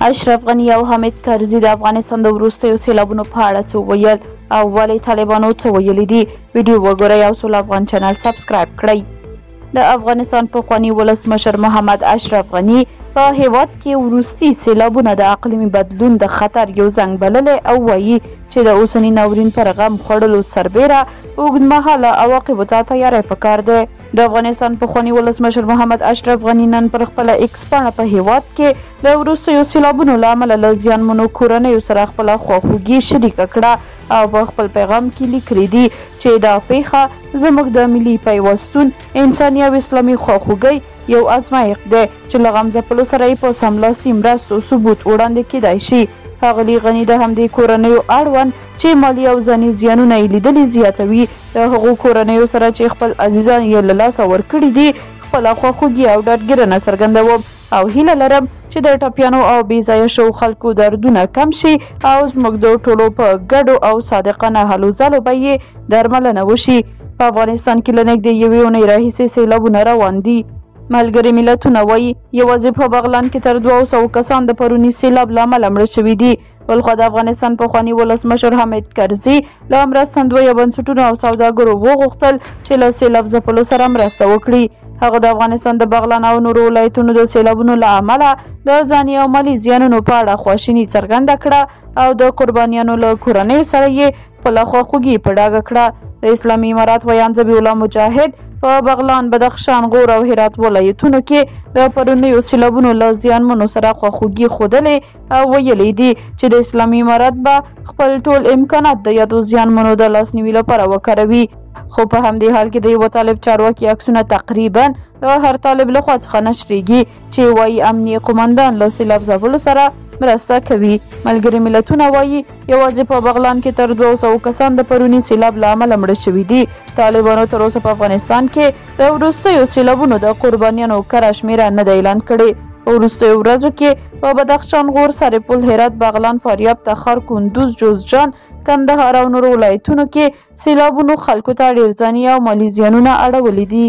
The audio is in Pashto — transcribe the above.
اشرف غني او حامد کرزي د افغانستان د وروستیو سیلابونو په اړه څه وویل او ولې طالبانو څه ویلي دي؟ ویډیو وګورئ او سوله افغان چینل سبسکرایب کړئ. د افغانستان پخواني ولسمشر محمد اشرف غني په هیواد کې وروستي سیلابونه د اقلیمي بدلون د خطر یو زنګ بللی او وایي چې د اوسني ناورین پر غم خوړلو سربېره اوږدمهاله عواقبو ته تیاری پکار دی. د افغانستان پخواني ولسمشر محمد اشرف غني نن پر خپله ایکس پاڼه په هیواد کې د وروستیو سیلابونو له امله له زیانمنو کورنیو سره خپله خواخوږي شریکه کړه او په خپل پیغام کې لیکلي دي چې دا پیښه زموږ د ملي پیوستون، انساني او اسلامي خواخوږۍ یو ازمایښت دی چې له غم ځپلو سره یې په سملاسي مرستو ثبوت وړاندې کیدای شي. ښاغلي غني د همدې کورنیو اړوند چې مالي او ځاني زیانونه یې لیدلي زیاتوي، د هغو کورنیو سره چې خپل عزیزان یې له لاسه ورکړي دي خپله خواخوږي او ډاډګیرنه څرګندوم او هیله لرم چې د ټپیانو او بې ځایه شوو خلکو دردونه کم شي او زموږ د ټولو په ګډو او صادقانه هلو ځلو به یې درملنه وشي. په افغانستان کې له نږدې یوې اونۍ راهیسې سیلابونه روان دي. ملګري ملتونه وایي یوازې په بغلان کې تر 200 کسان د پروني سیلاب له امله مړه شوي دي. بلخوا د افغانستان پخواني ولسمشر حامد کرزي له مرستندویه بنسټونو او سوداګرو وغوښتل چې له سیلاب ځپلو سره مرسته وکړي. هغه د افغانستان د بغلان او نورو ولایتونو د سیلابونو له امله د ځاني او مالي زیانونو په اړه خواشیني څرګنده کړه او د قربانیانو له کورنیو سره یې خپله خواخوږي په ډاګه کړه. د اسلامي امارات ویاند ذبیح الله مجاهد په بغلان، بدخشان، غور او هرات ولایتونو کې د پرونیو سیلابونو له زیانمنو سره خواخوږي ښودلې او ویلي دي چې د اسلامي امارت به خپل ټول امکانات د یادو زیانمنو د لاسنیوي لپاره وکاروي. خو په همدې حال کې د یوه طالب چارواکي عکسونه تقریبا د هر طالب لخوا څخه نشریږي چې وایي امنیه قومندان له سیلاب ځپلو سره مرسته کوي. ملګري ملتونه وایي یوازې په بغلان کې تر 200 کسان د پروني سیلاب له امله مړه شوي دي. طالبانو تر اوسه په افغانستان کې د وروستیو سیلابونو د قربانیانو کره شمېره نه ده اعلان کړې. په وروستیو ورځو کې په بدخشان، غور، سرپل، هرات، بغلان، فاریاب، تخار، کندوز، جوزجان، کندهار او نورو ولایتونو کې سیلابونو خلکو ته ډېر ځاني او مالي زیانونه اړولي دي.